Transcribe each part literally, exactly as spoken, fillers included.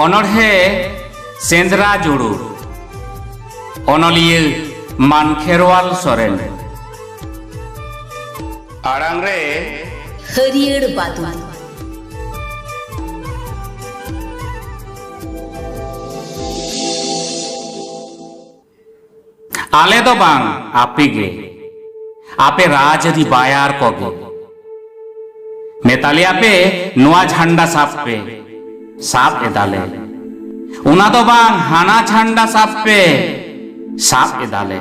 ᱚᱱᱚᱬᱦᱮ ᱥᱮᱸᱫᱽᱨᱟ ᱡᱩᱲᱩ᱾ ᱚᱱᱚᱞᱤᱭᱟᱹ ᱢᱟᱱᱠᱷᱮᱨᱣᱟᱞ ᱥᱚᱨᱮᱱ᱾ ᱟᱲᱟᱝ ᱨᱮ ᱦᱟᱹᱨᱭᱟᱹᱲ ᱵᱟᱫᱩᱞ᱾ ᱟᱞᱮ ᱫᱚ ᱵᱟᱝ, ᱟᱯᱮ ᱜᱮ, ᱟᱯᱮ ᱨᱟᱡᱽᱟᱹᱨᱤ ᱵᱟᱭᱟᱨ ᱠᱚᱜᱮ᱾ ᱢᱮᱛᱟᱞᱮᱭᱟ ᱯᱮ, ᱱᱚᱣᱟ ᱡᱷᱟᱱᱰᱟ ᱥᱟᱵ ᱯᱮ, ᱥᱟᱵ ᱮᱫᱟᱞᱮ᱾ ᱚᱱᱟ ᱫᱚ ᱵᱟᱝ, ᱦᱟᱱᱟ ᱡᱷᱟᱱᱰᱟ ᱥᱟᱵ ᱯᱮ, ᱥᱟᱵ ᱮᱫᱟᱞᱮ᱾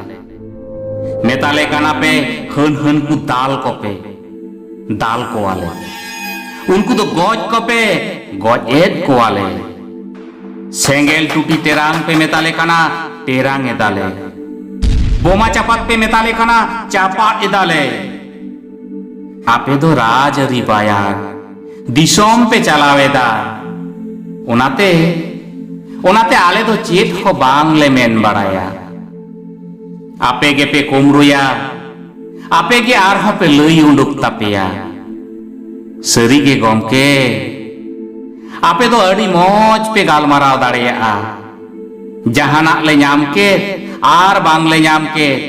ᱢᱮᱛᱟᱞᱮ ᱠᱟᱱᱟ ᱯᱮ, ᱦᱟᱹᱱ ᱦᱟᱹᱱ ᱠᱚ ᱫᱟᱞ ᱠᱚᱯᱮ, ᱫᱟᱞ ᱠᱚᱣᱟᱞᱮ᱾ ᱩᱱᱠᱩ ᱫᱚ ᱜᱚᱡ ᱠᱚᱯᱮ, ᱜᱚᱡ ᱮᱫ ᱠᱚᱣᱟᱞᱮ᱾ ᱥᱮᱸᱜᱮᱞ ᱴᱩᱴᱤ ᱛᱮᱨᱟᱝ ᱯᱮ ᱢᱮᱛᱟᱞᱮ ᱠᱟᱱᱟ, ᱛᱮᱨᱟᱝ ᱮᱫᱟᱞᱮ᱾ ᱵᱳᱢᱟ ᱪᱟᱯᱟᱫ ᱯᱮ ᱢᱮᱛᱟᱞᱮ ᱠᱟᱱᱟ, ᱪᱟᱯᱟᱫ ᱮᱫᱟᱞᱮ᱾ ᱟᱯᱮ ᱫᱚ ᱨᱟᱡᱽᱟᱹᱨᱤ ᱵᱟᱭᱟᱨ, ᱫᱤᱥᱚᱢ ᱯᱮ ᱪᱟᱞᱟᱣ ᱮᱫᱟ᱾ ᱚᱱᱟᱛᱮ, ᱚᱱᱟᱛᱮ ᱟᱞᱮ ᱫᱚ ᱪᱮᱫ ᱦᱚᱸ ᱵᱟᱝᱞᱮ ᱢᱮᱱ ᱵᱟᱲᱟᱭᱟ᱾ ᱟᱯᱮ ᱜᱮᱯᱮ ᱠᱩᱢᱲᱩᱭᱟ, ᱟᱯᱮ ᱜᱮ ᱟᱨᱦᱚᱸ ᱯᱮ ᱞᱟᱹᱭ ᱩᱰᱩᱠ ᱛᱟᱯᱮᱭᱟ᱾ ᱥᱟᱹᱨᱤᱜᱮ ᱜᱚᱢᱠᱮ, ᱟᱯᱮ ᱫᱚ ᱟᱹᱰᱤ ᱢᱚᱡᱽ ᱯᱮ ᱜᱟᱞᱢᱟᱨᱟᱣ ᱫᱟᱲᱮᱭᱟᱜᱼᱟ᱾ ᱡᱟᱦᱟᱱᱟᱜ ᱞᱮ ᱧᱟᱢ ᱠᱮᱫ ᱟᱨ ᱵᱟᱝ ᱞᱮ ᱧᱟᱢ ᱠᱮᱫ,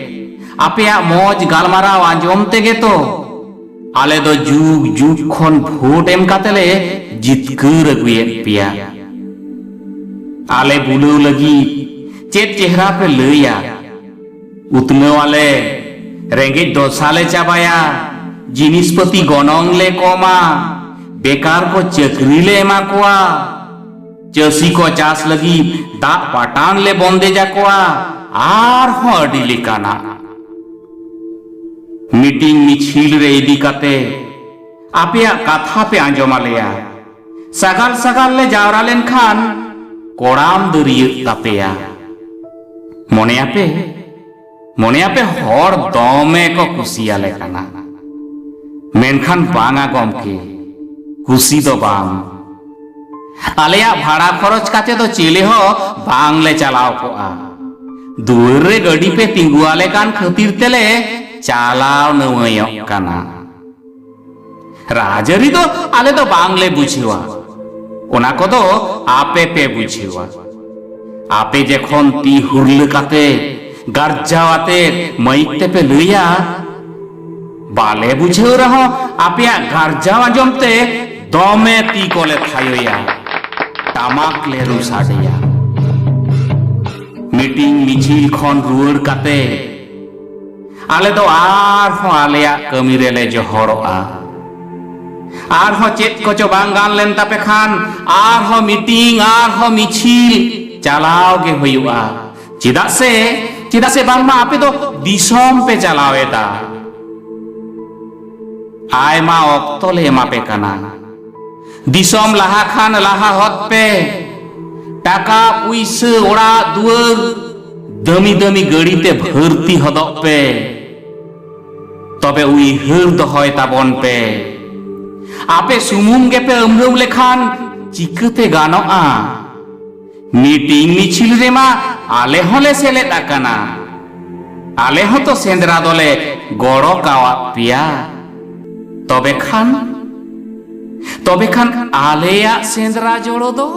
ᱟᱯᱮᱭᱟᱜ ᱢᱚᱡᱽ ᱜᱟᱞᱢᱟᱨᱟᱣ ᱟᱸᱡᱚᱢ ᱛᱮᱜᱮ ᱛᱚ ᱟᱞᱮ ᱫᱚ ᱡᱩᱜᱽ ᱡᱩᱜᱽ ᱠᱷᱚᱱ ᱵᱷᱳᱴ ᱮᱢ ᱠᱟᱛᱮ ᱞᱮ ᱡᱤᱛᱠᱟᱹᱨ ᱟᱹᱜᱩᱭᱮᱫ ᱯᱮᱭᱟ᱾ ᱟᱞᱮ ᱵᱩᱞᱟᱹᱣ ᱞᱟᱹᱜᱤᱫ ᱪᱮᱫ ᱪᱮᱦᱨᱟ ᱯᱮ ᱞᱟᱹᱭᱟ᱾ ᱩᱛᱱᱟᱹᱣ ᱟᱞᱮ, ᱨᱮᱸᱜᱮᱡ ᱫᱚᱥᱟ ᱞᱮ ᱪᱟᱵᱟᱭᱟ, ᱡᱤᱱᱤᱥ ᱯᱟᱹᱛᱤ ᱜᱚᱱᱚᱝ ᱞᱮ ᱠᱚᱢᱟ, ᱵᱮᱠᱟᱨ ᱠᱚ ᱪᱟᱹᱠᱨᱤ ᱞᱮ ᱮᱢᱟ ᱠᱚᱣᱟ, ᱪᱟᱹᱥᱤ ᱠᱚ ᱪᱟᱥ ᱞᱟᱹᱜᱤᱫ ᱫᱟᱜ ᱯᱟᱴᱟᱱ ᱞᱮ ᱵᱚᱱᱫᱮᱡ ᱟᱠᱚᱣᱟ, ᱟᱨᱦᱚᱸ ᱟᱹᱰᱤ ᱞᱮᱠᱟᱱᱟᱜ᱾ ᱢᱤᱴᱤᱝ ᱢᱤᱪᱷᱤᱞ ᱨᱮ ᱤᱫᱤ ᱠᱟᱛᱮ ᱟᱯᱮᱭᱟᱜ ᱠᱟᱛᱷᱟ ᱯᱮ ᱟᱸᱡᱚᱢ ᱟᱞᱮᱭᱟ᱾ ᱥᱟᱜᱟᱞ ᱥᱟᱜᱟᱞ ᱞᱮ ᱡᱟᱣᱨᱟ ᱞᱮᱱᱠᱷᱟᱱ ᱠᱚᱲᱟᱢ ᱫᱟᱹᱨᱭᱟᱹᱜ ᱛᱟᱯᱮᱭᱟ᱾ ᱢᱚᱱᱮᱭᱟᱯᱮ, ᱢᱚᱱᱮᱭᱟᱯᱮ ᱦᱚᱲ ᱫᱚᱢᱮ ᱠᱚ ᱠᱩᱥᱤᱭᱟᱞᱮ ᱠᱟᱱᱟ᱾ ᱢᱮᱱᱠᱷᱟᱱ ᱵᱟᱝᱟ ᱜᱚᱢᱠᱮ, ᱠᱩᱥᱤ ᱫᱚ ᱵᱟᱝ᱾ ᱟᱞᱮᱭᱟᱜ ᱵᱷᱟᱲᱟ ᱠᱷᱚᱨᱚᱪ ᱠᱟᱛᱮ ᱫᱚ ᱪᱮᱞᱮ ᱦᱚᱸ ᱵᱟᱝᱞᱮ ᱪᱟᱞᱟᱣ ᱠᱚᱜᱼᱟ᱾ ᱫᱩᱣᱟᱹᱨ ᱨᱮ ᱜᱟᱹᱰᱤ ᱯᱮ ᱛᱤᱸᱜᱩᱣᱟᱞᱮ ᱠᱟᱱ ᱠᱷᱟᱹᱛᱤᱨ ᱛᱮᱞᱮ ᱪᱟᱞᱟᱣ ᱱᱟᱹᱣᱟᱹᱭᱚᱜ ᱠᱟᱱᱟ᱾ ᱨᱟᱡᱽᱟᱹᱨᱤ ᱫᱚ ᱟᱞᱮ ᱫᱚ ᱵᱟᱝᱞᱮ ᱵᱩᱡᱷᱟᱹᱣᱟ᱾ ᱚᱱᱟ ᱠᱚᱫᱚ ᱟᱯᱮ ᱯᱮ ᱵᱩᱡᱷᱟᱹᱣᱟ᱾ ᱟᱯᱮ ᱡᱮᱠᱷᱚᱱ ᱛᱤ ᱦᱩᱨᱞᱟᱹ ᱠᱟᱛᱮ, ᱜᱟᱨᱡᱟᱣ ᱟᱛᱮ ᱢᱟᱹᱭᱤᱠ ᱛᱮᱯᱮ ᱞᱟᱹᱭᱟ, ᱵᱟᱞᱮ ᱵᱩᱡᱷᱟᱹᱣ ᱨᱮᱦᱚᱸ ᱟᱯᱮᱭᱟᱜ ᱜᱟᱨᱡᱟᱣ ᱟᱸᱡᱚᱢ ᱛᱮ ᱫᱚᱢᱮ ᱛᱤ ᱠᱚᱞᱮ ᱛᱷᱟᱭᱚᱭᱟ, ᱴᱟᱢᱟᱠ ᱞᱮ ᱨᱩ ᱥᱟᱰᱮᱭᱟ᱾ ᱢᱤᱴᱤᱝ ᱢᱤᱪᱷᱤᱞ ᱠᱷᱚᱱ ᱨᱩᱣᱟᱹᱲ ᱠᱟᱛᱮ ᱟᱞᱮ ᱫᱚ ᱟᱨᱦᱚᱸ ᱟᱞᱮᱭᱟᱜ ᱠᱟᱹᱢᱤ ᱨᱮᱞᱮ ᱡᱚᱦᱚᱲᱚᱜᱼᱟ᱾ ᱟᱨᱦᱚᱸ ᱪᱮᱫ ᱠᱚᱪᱚ ᱵᱟᱝ ᱜᱟᱱ ᱞᱮᱱ ᱛᱟᱯᱮ ᱠᱷᱟᱱ, ᱟᱨᱦᱚᱸ ᱢᱤᱴᱤᱝ, ᱟᱨᱦᱚᱸ ᱢᱤᱪᱷᱤᱞ ᱪᱟᱞᱟᱣ ᱜᱮ ᱦᱩᱭᱩᱜᱼᱟ᱾ ᱪᱮᱫᱟᱜ ᱥᱮ, ᱪᱮᱫᱟᱜ ᱥᱮ ᱵᱟᱝᱢᱟ ᱟᱯᱮ ᱫᱚ ᱫᱤᱥᱚᱢ ᱯᱮ ᱪᱟᱞᱟᱣ ᱮᱫᱟ᱾ ᱟᱭᱢᱟ ᱚᱠᱛᱚ ᱞᱮ ᱮᱢᱟ ᱯᱮ ᱠᱟᱱᱟ᱾ ᱫᱤᱥᱚᱢ ᱞᱟᱦᱟ ᱠᱷᱟᱱ ᱞᱟᱦᱟ ᱦᱚᱫ ᱯᱮ᱾ ᱴᱟᱠᱟ ᱯᱩᱭᱥᱟᱹ, ᱚᱲᱟᱜ ᱫᱩᱣᱟᱹᱨ, ᱫᱟᱹᱢᱤ ᱫᱟᱹᱢᱤ ᱜᱟᱹᱲᱤ ᱛᱮ ᱵᱷᱟᱹᱨᱛᱤ ᱦᱚᱫᱚᱜ ᱯᱮ᱾ ᱛᱚᱵᱮ ᱩᱭᱦᱟᱹᱨ ᱫᱚᱦᱚᱭ ᱛᱟᱵᱚᱱ ᱯᱮ, ᱟᱯᱮ ᱥᱩᱢᱩᱝ ᱜᱮᱯᱮ ᱟᱹᱢᱨᱟᱹᱣ ᱞᱮᱠᱷᱟᱱ ᱪᱤᱠᱟᱹᱛᱮ ᱜᱟᱱᱚᱜᱼᱟ? ᱢᱤᱴᱤᱝ ᱢᱤᱪᱷᱤᱞ ᱨᱮᱢᱟ ᱟᱞᱮ ᱦᱚᱸᱞᱮ ᱥᱮᱞᱮᱫ ᱟᱠᱟᱱᱟ᱾ ᱟᱞᱮ ᱦᱚᱸᱛᱚ ᱥᱮᱸᱫᱽᱨᱟ ᱫᱚᱞᱮ ᱜᱚᱲᱚ ᱠᱟᱣᱟᱫ ᱯᱮᱭᱟ᱾ ᱛᱚᱵᱮ ᱠᱷᱟᱱ, ᱛᱚᱵᱮ ᱠᱷᱟᱱ ᱟᱞᱮᱭᱟᱜ ᱥᱮᱸᱫᱽᱨᱟ ᱡᱚᱲᱚ ᱫᱚ